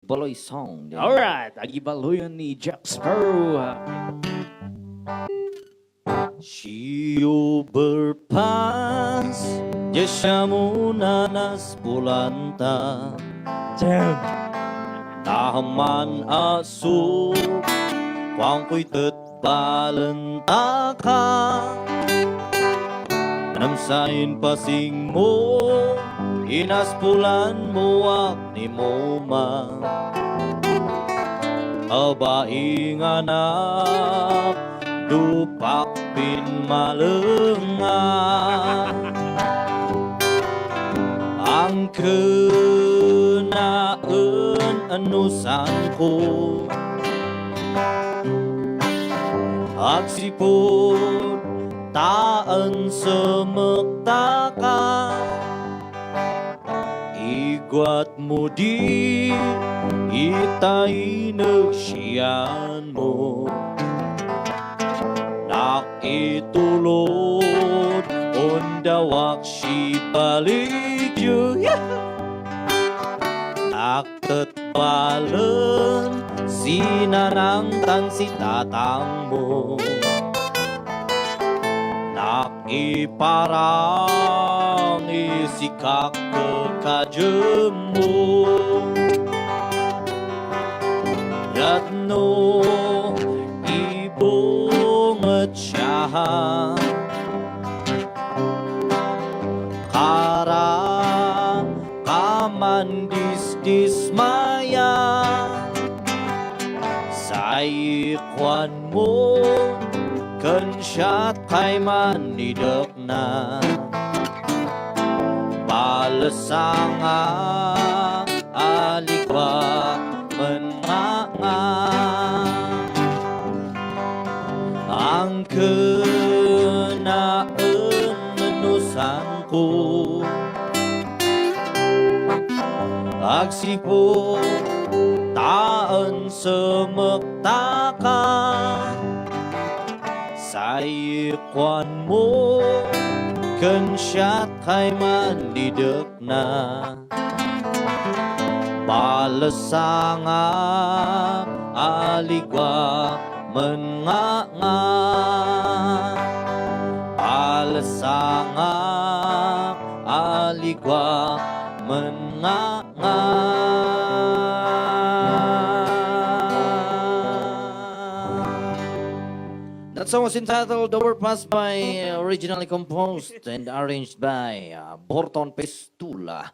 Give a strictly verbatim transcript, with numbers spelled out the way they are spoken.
Paloy song. Alright, agibaluyan ni Jack Sparrow. Si overpass, dia siya mo nanas bulanta. Damn. Naman aso, kuangkoy tet balentaka. Namsain pasing mo, inaspulan mo ak ni Moma. Abaing anak, dupak pinmalenga. Angkenaen anusanko. Agsipud ta ansemektaka. Iguat mo di ita inegsian mo. Nakitulod undawak si Baligyo. Nak ket balen si nanang tan si tatang mo. Nakiparang isikak kekadem mo. Ratno ibunget siya. Kara kaman disdismaya. Saikuan mo ken siat kay manidekna. Balesanga, aligwa, mennga. Angkenaen nusanko. Agsipud ta ansemektaka. Saikuan mo ken siat kay manidekna. Balesanga, aligwa, mennga. Balesanga, aligwa, mennga. That song was entitled Overpass by, uh, originally composed and arranged by, uh, Borton Pestula.